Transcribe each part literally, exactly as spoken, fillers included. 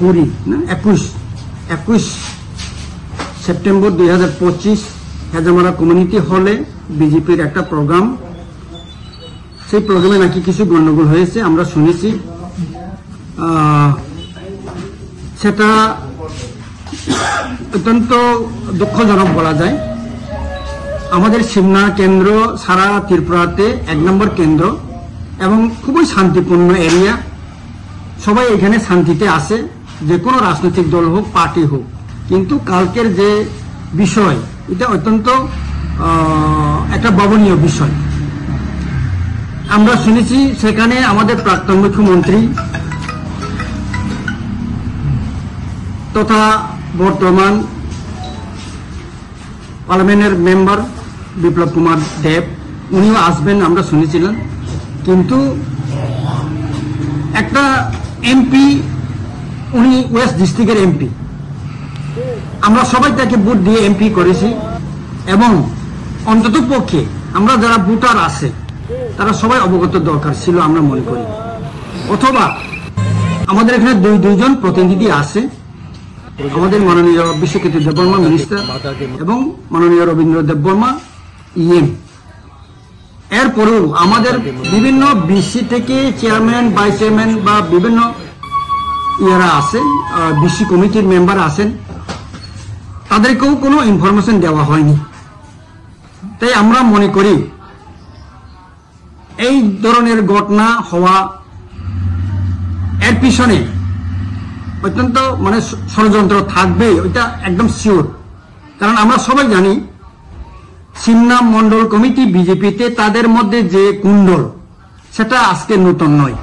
কুড়ি না একুশ, একুশ সেপ্টেম্বর দুই হাজার পঁচিশ হেজামারা কমিউনিটি হলে বিজেপির একটা প্রোগ্রাম। সেই প্রোগ্রামে নাকি কিছু গণ্ডগোল হয়েছে, আমরা শুনেছি। আহ, সেটা অত্যন্ত দুঃখজনক বলা যায়। আমাদের সিমনা কেন্দ্র সারা ত্রিপুরাতে এক নম্বর কেন্দ্র এবং খুবই শান্তিপূর্ণ এরিয়া। সবাই এখানে শান্তিতে আছে, যে কোনো রাজনৈতিক দল হোক, পার্টি হোক। কিন্তু কালকের যে বিষয়, এটা অত্যন্ত, আহ, একটা ভাবনীয় বিষয়। আমরা শুনেছি সেখানে আমাদের প্রাক্তন মুখ্যমন্ত্রী তথা বর্তমান পার্লামেন্টের মেম্বার বিপ্লব কুমার দেব, উনিও আসবেন আমরা শুনেছিলাম, কিন্তু একটা এমপি, উনি ওয়েস্ট ডিস্ট্রিক্টের এমপি, আমরা সবাই তাকে ভোট দিয়ে এমপি করেছি এবং অন্তত পক্ষে আমরা যারা ভোটার আছে তারা সবাই অবগত দরকার ছিল আমরা মনে করি। অথবা আমাদের এখানে দুই দুইজন প্রতিনিধি আছে, আমাদের মাননীয় বিশ্বকেতু দেববর্মা মিনিস্টার এবং মাননীয় রবীন্দ্র দেববর্মা ইএম। এরপরেও আমাদের বিভিন্ন বিসি থেকে চেয়ারম্যান, ভাইস চেয়ারম্যান বা বিভিন্ন ইয়ারা আছেন, বিসি কমিটির মেম্বার আছেন, তাদেরকেও কোনো ইনফরমেশন দেওয়া হয়নি। তাই আমরা মনে করি এই ধরনের ঘটনা হওয়া, এর পিছনে অত্যন্ত মানে ষ-, ষড়যন্ত্র থাকবেই, ওইটা একদম শিওর। কারণ আমরা সবাই জানি সিমনা মণ্ডল কমিটি বিজেপিতে তাদের মধ্যে যে কুণ্ডল, সেটা আজকে নতুন নয়।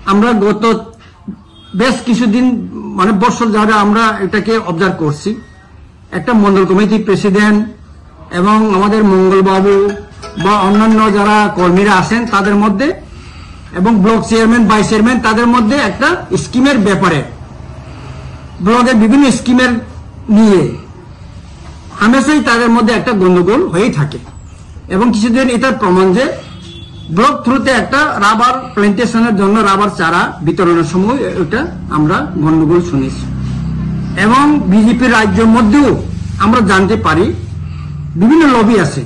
আমরা গত বেশ কিছুদিন, মানে বছর ধরে আমরা এটাকে অবজার্ভ করছি। একটা মণ্ডল কমিটি প্রেসিডেন্ট এবং আমাদের মঙ্গলবাবু বা অন্যান্য যারা কর্মীরা আছেন তাদের মধ্যে এবং ব্লক চেয়ারম্যান, ভাইস চেয়ারম্যান তাদের মধ্যে একটা স্কিমের ব্যাপারে, ব্লকের বিভিন্ন স্কিমের নিয়ে হামেশাই তাদের মধ্যে একটা গন্ডগোল হয়েই থাকে। এবং কিছুদিন এটার প্রমাণ যে ব্লক থ্রুতে একটা রাবার প্ল্যান্টেশনের জন্য রাবার চারা বিতরণের সময় এটা আমরা গন্ডগোল শুনেছি। এবং বিজেপির রাজ্যের মধ্যেও আমরা জানতে পারি বিভিন্ন লবি আছে,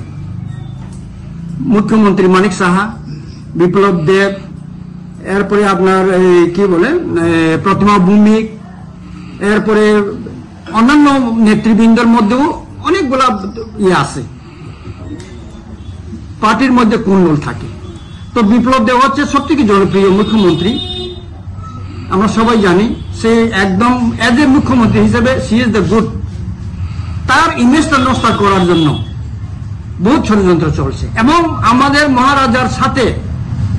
মুখ্যমন্ত্রী মানিক সাহা, বিপ্লব দেব, এরপরে আপনার এই কি বলে, এ, প্রতিমা ভৌমিক, এরপরে অন্যান্য নেতৃবৃন্দর মধ্যেও অনেকগুলা ইয়ে আছে, পার্টির মধ্যে কুন্দল থাকে। তো বিপ্লব দেব হচ্ছে সব থেকে জনপ্রিয় মুখ্যমন্ত্রী, আমরা সবাই জানি। সে একদম অ্যাজ এ মুখ্যমন্ত্রী হিসেবে সি ইজ দ্য গুড। তার ইমেজটা নষ্ট করার জন্য বহুত ষড়যন্ত্র চলছে এবং আমাদের মহারাজার সাথে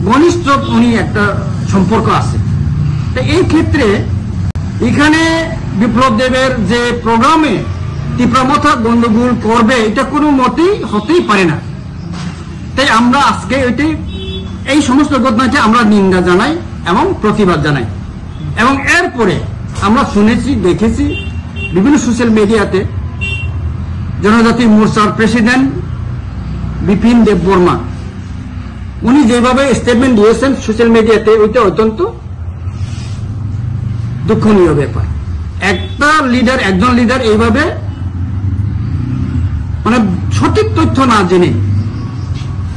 ঘনিষ্ঠ উনি একটা সম্পর্ক আছে। তো এই ক্ষেত্রে এখানে বিপ্লব দেবের যে প্রোগ্রামে তিপ্রামথা গন্ডগোল করবে, এটা কোনো মতেই হতেই পারে না। তাই আমরা আজকে এটি, এই সমস্ত ঘটনাকে আমরা নিন্দা জানাই এবং প্রতিবাদ জানাই। এবং এরপরে আমরা শুনেছি, দেখেছি বিভিন্ন সোশ্যাল মিডিয়াতে জনজাতি মোর্চার প্রেসিডেন্ট বিপিন দেববর্মা উনি যেভাবে স্টেটমেন্ট দিয়েছেন সোশ্যাল মিডিয়াতে, ওইটা অত্যন্ত দুঃখনীয় ব্যাপার। একটা লিডার, একজন লিডার এইভাবে মানে সঠিক তথ্য না জেনে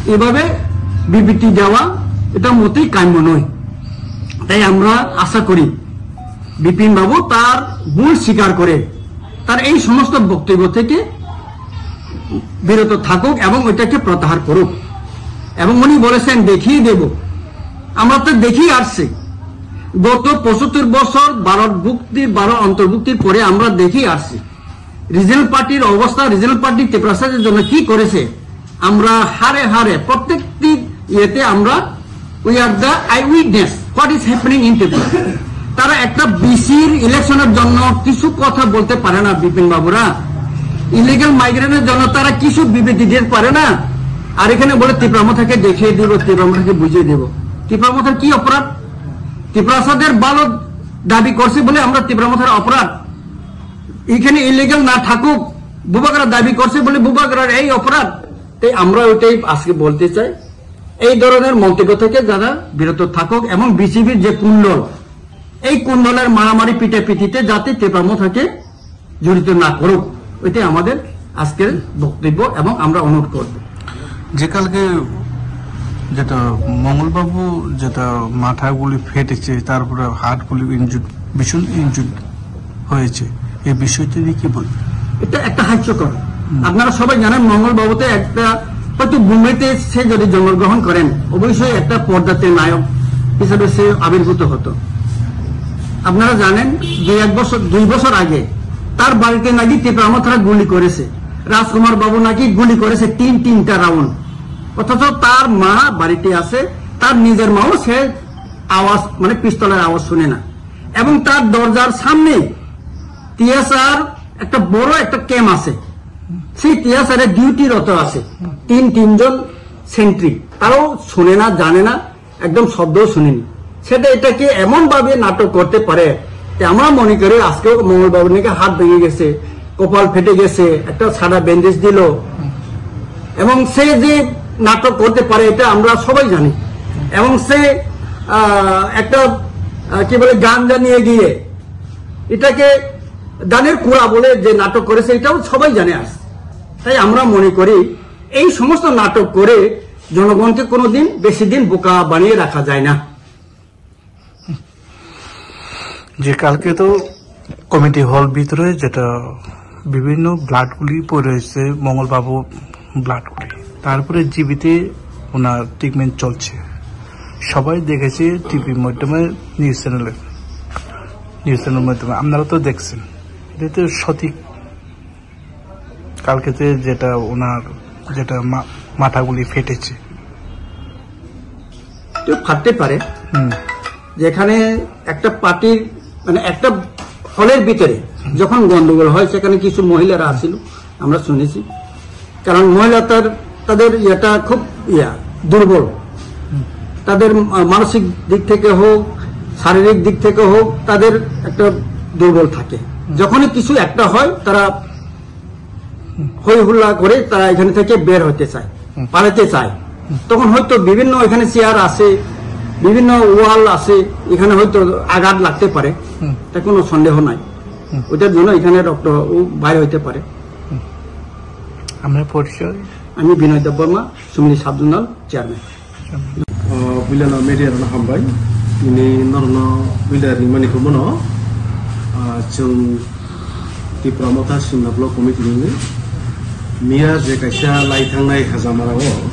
এভাবে বিবৃতি দেওয়া, এটা মোটেই কাম্য নয়। তাই আমরা আশা করি বিপিন বাবু তার ভুল স্বীকার করে তার এই সমস্ত বক্তব্য থেকে বিরত থাকুক এবং ওইটাকে প্রত্যাহার করুক। এবং উনি বলেছেন, "দেখিয়ে দেব।" আমরা তো দেখেই আসছি, গত পঁচাত্তর বছর ভারত ভুক্তি, ভারত অন্তর্ভুক্তির পরে আমরা দেখেই আসছি রিজনাল পার্টির অবস্থা, রিজনাল পার্টি তিপ্রাসাদের জন্য কি করেছে। আমরা হাড়ে হাড়ে প্রত্যেকটি ইয়েতে আমরা, we are the eyewitness what is happening in Tripura. তারা একটা বিসির ইলেকশনের জন্য কিছু কথা বলতে পারে না বিপিন বাবুরা, ইলিগাল মাইগ্রেন্টের জন্য তারা কিছু বিবৃতি দিতে পারে না। আর এখানে বলে তিপ্রামথাকে দেখিয়ে দিব, তিপ্রামথাকে বুঝিয়ে দেব। তিপ্রামথার কি অপরাধ? তিপ্রাসাদের ভালো দাবি করছে বলে আমরা তিপ্রামথার অপরাধ? এখানে ইলিগাল না থাকুক, বুবাগরা দাবি করছে বলে বুবাগরার এই অপরাধ? তাই আমরা ওইটাই আজকে বলতে চাই, এই ধরনের মন্তব্য থেকে যারা বিরত থাকুক এবং বিসিবির যে কুণ্ডল, এই কোন ধরনের মারামারি পিটাপিটিতে যাতে তিপ্রা মথাকে জড়িত না করুক, এটাই আমাদের আজকের বক্তব্য এবং আমরা অনুরোধ করব। যে কালকে যেটা মঙ্গলবাবু যেটা মাথাগুলি ফেটেছে, তারপরে হার্টগুলি ইনজুর, ভীষণ ইনজুর হয়েছে, এই বিষয়টি নিয়ে কি বলবেন? এটা একটা হাস্যকর। হুম। আপনারা সবাই জানেন, মঙ্গলবাবুতে একটা হয়তো ভূমিতে সে যদি জন্মগ্রহণ করেন, অবশ্যই একটা পর্দাতে নায়ক হিসেবে সে আবির্ভূত হতো। আপনারা জানেন, দুই এক বছর, দুই বছর আগে তার বাড়িতে নাকি তিপ্রা মথারা গুলি করেছে, রাজকুমার বাবু নাকি গুলি করেছে তিন তিনটা রাউন্ড, অথচ তার মা বাড়িতে আছে, তার নিজের মাও সে আওয়াজ, মানে পিস্তলের আওয়াজ শুনে না। এবং তার দরজার সামনে টিএসআর একটা বড় একটা ক্যাম্প আছে, সেই টিএসআর এর ডিউটিরত আছে তিন তিনজন সেন্ট্রি, তারাও শুনে না, জানে না, একদম শব্দও শুনেনি। সেটা এটাকে এমন ভাবে নাটক করতে পারে যে আমরা মনে করি আজকেও মঙ্গলবাবুর নাকি হাত ভেঙে গেছে, কপাল ফেটে গেছে, একটা সাদা ব্যান্ডেজ দিল, এবং সে যে নাটক করতে পারে এটা আমরা সবাই জানি। এবং সে আহ, একটা আহ, কি বলে, গান জানিয়ে গিয়ে এটাকে গানের কুড়া বলে যে নাটক করেছে, এটাও সবাই জানে। আজ তাই আমরা মনে করি এই সমস্ত নাটক করে জনগণকে কোনোদিন বেশি দিন বোকা বানিয়ে রাখা যায় না। যে কালকে তো কমিটি হল ভিতরে যেটা বিভিন্ন ব্লাডগুলি পড়ে রয়েছে, মঙ্গলবাবু ব্লাডগুলি, তারপরে জিবিতে ওনার ট্রিটমেন্ট চলছে, সবাই দেখেছে টিভির মাধ্যমে, নিউজ চ্যানেলে, নিউজ চ্যানেলের মাধ্যমে আপনারা তো দেখছেন। এটা তো সঠিক। কালকে যে যেটা ওনার যেটা মা- মাথাগুলি ফেটেছে। তো ফাটতে পারে। হুম। যেখানে একটা পার্টির, মানে একটা হলের ভিতরে যখন গন্ডগোল হয়, সেখানে কিছু মহিলারা আসিল, আমরা শুনেছি। কারণ মহিলা তার, তাদের ইয়েটা খুব ইয়া, দুর্বল। তাদের মা- মানসিক দিক থেকে হোক, শারীরিক দিক থেকে হোক, তাদের একটা দুর্বল থাকে। যখনই কিছু একটা হয়, তারা হই হুল্লা করে তারা এখানে থেকে বের হতে চায়, হুম। পালাতে চায়। হুম। তখন হয়তো বিভিন্ন এখানে চেয়ার আছে, বিভিন্ন ওয়াল আছে, এখানে হয়তো আঘাত লাগতে পারে, হুম। তা কোনো সন্দেহ নাই। হুম। ওইটার জন্য এখানে রক্ত ও বাইর হইতে পারে। হুম। আপনার পরিচয়? আমি বিনয় দেববর্মা, সুমিলি sub zonal chairman. O builano media rokno hambai. Tini norokno buila ringmani khe bono, ah, chwng Tipra Motha Simna Block Committee ni miya je kaisa lai thangnai Hajamara o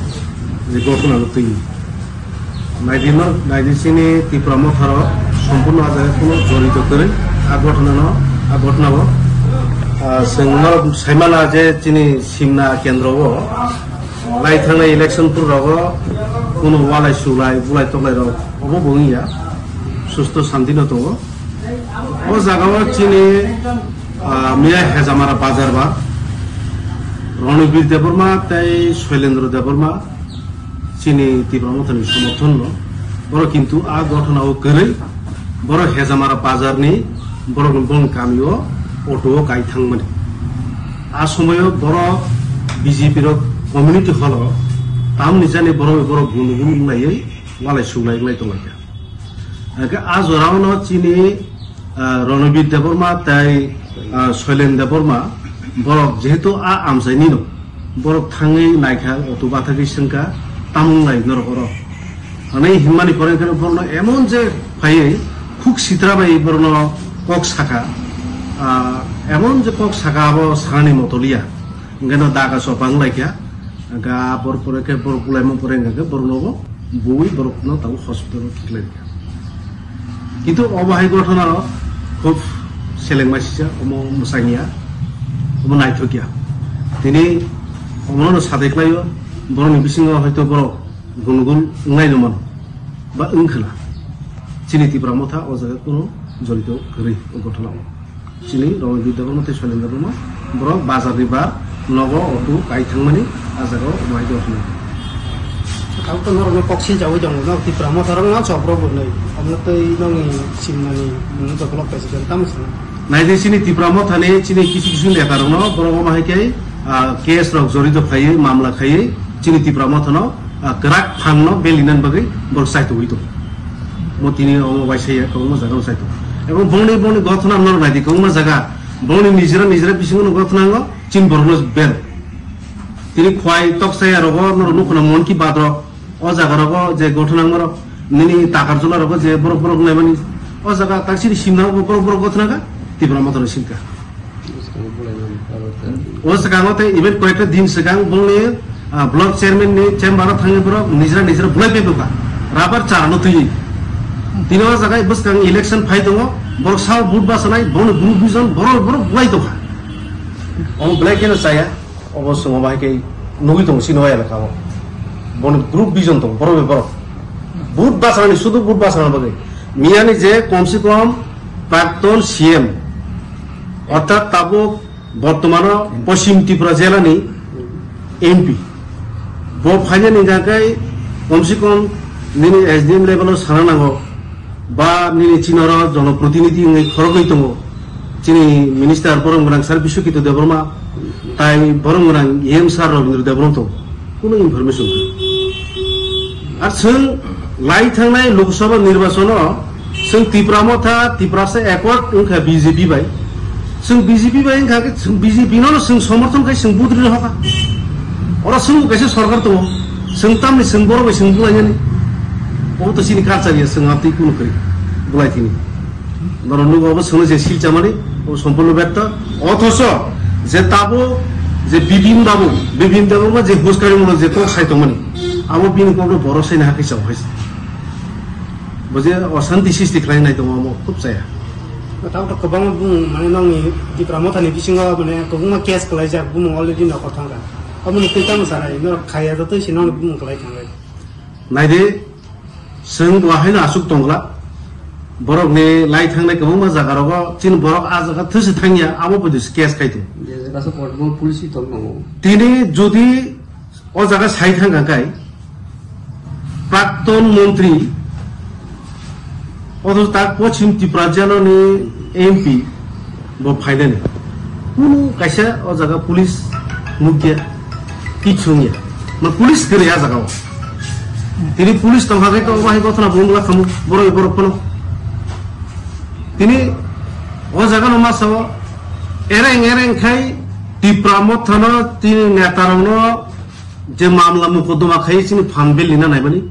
je gothona no twi. Naidi no, naidi chini Tipra Motha rok sompurno a jaga kuno jorito kwrwi a gothona no, a gothona o, ah, chwng norok saimana je chini Simna kendro o, lai thangnai election pur rogo kuno walai sulai bulai toklai rok obo bo wngya, susto santi no tongo. O jaga o chini, ah, miya Hejamara bazar ba Ronibir Debbarma tei Soilendra Debbarma chini Tipra Mothani somorthon no, borok kintu a gothona o kwrwi borok Hejamara bazar ni borok ni bong kami o auto o kai thangmani. A somoyo borok B J P rok community hall o tamni jani borok bai borok gunu gunu wnglaiwi walai suglai wnglai tonglaikha. Hake a jorao no chini, ah, Ronobir Debbarma tei, ah, Soilen Debbarma borok jehetu a amchaini no borok thangwi naikha auto bathagwi swngkha tamung lai norok oro. Hwnwi hinmani pore khe borokno emon je phaiwi khuk sitra bai borokno kok sakha, ah, emon je kok sakha abo sanani motoliya, hwnkhe no daga chopa wnglaikha, hwnkhe a bor pore khe borok bulaimung pore hwnkhe borokno bo bui borokno tabuk hospital o khiklaikha. Kintu obo hai gothona rok khub selengma sisa, omo mwsangya, omo naithokya. Tini omono sadai khlaio, borokni bisingo hoito borok gunugul wngnai no mano ba wngkhwla. Chini Tipra Motha o jaga kuno jorito kwrwi o gothona o. Chini Ronojit Debbarma tei Soilendra Debbarma borok bazar ni bar nogo auto kai thangmani a jaga o mai gothona. Tamo to norok no kok siljawi tongo, no Tipra Motha rok no chok rok bo nai. Omo tei nongni simnani mung jokolok kaisa tamo sina. Naidi chini Tipra Motha ni chini kisu kisu neta rok no borok omo hai khe, ah, case rok jorito khaiwi mamla khaiwi chini Tipra Motha no, ah, kwrak phan no beli nan bagwi borok chaitugwi tongo. Mo tini omo waisa ya, kwbangma jaga rok sai tongo. Ebong bongni, bongni gothona norok nai di, kwbangma jaga. Bongni nijera, nijera bisingo no gothona ango, chin borok no ber. Tini khwai tok saya rogo, norok nukho na Mon Ki Baat rok. O jaga rogo je gothona ang norok, nini takar jula rogo je borok, borok nai mani. O jaga tak sini simna rogo borok, borok gothona ka, Tipra Motha no sim ka. O swkango tei even koyekta din swkang bongni, ah, block chairman ni chamber o thangwi borok nijra nijra bulai paibo kha, rubber chara no twiwi. Tini o jaga bwskang election phai tongo, borok sao vote bachanai, bono group vision, borok, borok bulai tongkha. Omo belai kheno chaya, obo chwng omo hai khe nugwi tongo chini o elaka o. Bono group vision tongo, borok bai borok. Vote bachanani, sudu vote bachanani bagwi. Miyani je kom se kom prakton C M, orthat tabuk Bortomano Poschim Tripura jelani M P. Bo phainani hingkha khe kom se kom nini S D M level o sana nango, ba nini chinoro jonoprotinidhi wngwi khoroknwi tongo. Chini minister borom gwnang sir Biswakito Debbarma, tai borom gwnang E M sir Rabindra Debbarma tongo. Kuno information kwrwi. Ar chwng lai thangnai Lok Sabha nirbachon o chwng Tipra Motha, Tiprasa accord wngkha B J P bai. Chwng B J P bai wngkha khe chwng B J P no chwng somorthon khai chwng budri rw hoka. Oro chwng bo kaisa sorkar tongo. Chwng tamni chwng borok bai chwng bulainani. Obo to chini culture ya, chwng abtwi kuno kwrwi bulai thini. Norok nugo obo chwngno je sil chamani, obo sompurno betho. Othocho je tabo je Bipin babu, Bipin Debbarma je huskari molo je kok sai tongmani, abo bini kokno borok saina hakhe chao hai. Bo je osanti sisti khlai nai tongo, omo khub chaya. Tabo to kwbangma bumung, mane nokni Tipra Mothani bisingo, mane kwbangma case kwlaijak, bumung already nokol thangkha. Aboni twi tamo sanai, norok khaiya jotoi se nokni bumung kwlai thanglai. Naidi, chwng bo haino aswk tongla. Borokni lai thangnai kwbangma jaga rogo, chini borok a jaga thwse thangya, abo poito se case khai tongo. Je jaga se portable police tong tongo. Tini jodi o jaga sai thangkha khai, prakton montri, othocho tak Poschim Tripura jeloni M P bo phainani. Kunu kaisa o jaga police nukya, kichungya. Ma police kwrwi a jaga o. Tini police tongkha khe to bahai gothana bumla khamu, borok borok phano. Tini o jaga no masa o ereng ereng khai Tipra Mothano tini neta rokno je mamla mokoddoma khai chini phan bill lina naimani.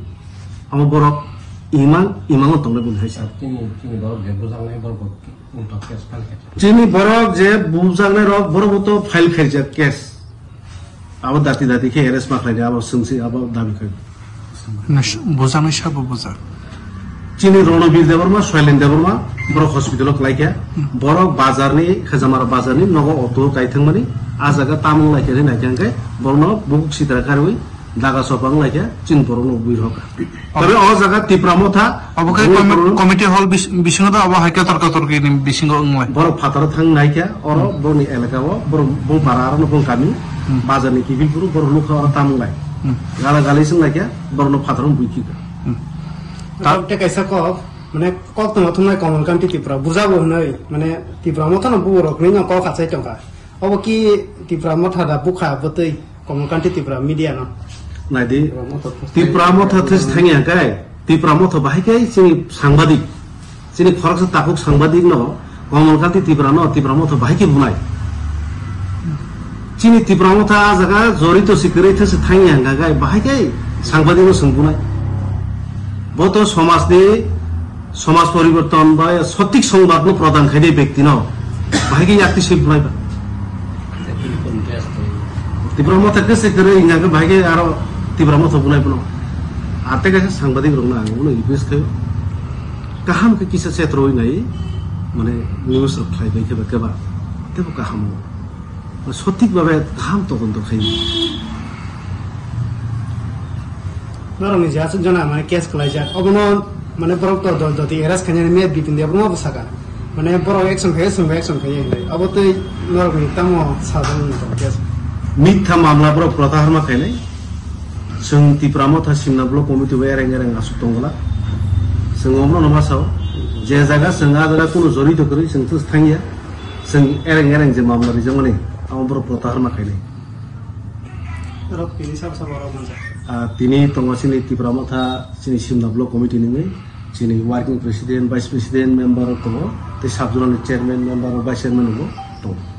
Amo borok imang, imango tongnai bini hai sa. Chini, chini borok je bujaknai borok bo wngtong case file khaijak. Chini borok je bujaknai rok, borok bo to file khaijak case. Abo dati dati khe arrest ma khlaidi, abo swngsi abo dabi khai. Nas-, bujaknai sabo bujak. Chini Ronobir Debbarma, Soilin Debbarma, borok hospital o kwlai khe, hmm, borok bazar ni, Khajamara bazar ni nogo auto kai thangmani, a jaga tamung lai khe ri nai khe hwnkhe borokno bukuk sitra karwi, daga sopa wng lai khe chini borok no bui rw kha. Tabe o jaga Tipra Motha obo khe bui komi-, borok committee hall bis-, bisingo da obo hai khe torka torki ni bisingo wng lai. Borok phataro thang nai khe oro, hmm, borok ni elaka o borok bo bara aro no bong kami, hmm, bazar ni kibil phuru borok nukha oro tamung lai. Hmm. Gala gali sing lai khe borok no phataro bui khi kha. Hmm. Ta- Tei kaisa kok, mane kok tongma thumnai Kamal Kanti Tripura, buja bo hwnwi, mane Tipra Motha no buborok ni no kok achai tongkha. Obo ki Tipra Motha da bukha bwtwi Kamal Kanti Tripura media no? Naidi, Tipra Motha thwis thangya kai, Tipra Motha bahai kai chini sangbadik, chini khoroksa takhuk sangbadik no, Kamal Kanti Tripura no, Tipra Motha bahai khe bunai. Chini Tipra Motha a jaga jorito si kwrwi thwis thangya hwnkha kai, bahai kai sangbadik no swng bunai. Bo to somaj ni Somaj poriborton ba sothik songbad no prodhan khainai byakti no bahai khe yakti swi bulai ba. Tipra Motha khe se kwrwi wngya khe bahai khe aro Tipra Motha bulai bono. Ate kaisa sangbadik rok no ang bono request khaio. Kaham khe kisa chetrowi nai mane news rok khlai bai khe ba khe ba. Tebo kaham no. Sothik babe kaham todonto khai. Norokni je aswk jona mane case kwlaijak, obono mane borok to dol doti arrest khainani me Bipin Debbarma bo saka. Mane borok action khai, action khai, action khai hinwi. Obo tei norokni tamo sajak nang tong case. Mitha mamla borok protahar ma khainai. Chwng Tipra Motha Simna Block Committee bo ereng ereng aswk tongla. Chwng omono ma sao. Je jaga chwng a jaga kuno jorito kwrwi chwng thus thangya. Chwng ereng ereng je mamla rijakmani, amo borok protahar ma khainai. Rok tini sabo sabo rok manjak. Ah, tini tongo chini Tipra Motha, chini Simna Block Committee ni wngwi. Chini working president, vice president, member rok tongo, tei sub zonal ni chairman, member rok, vice chairman rok tongo.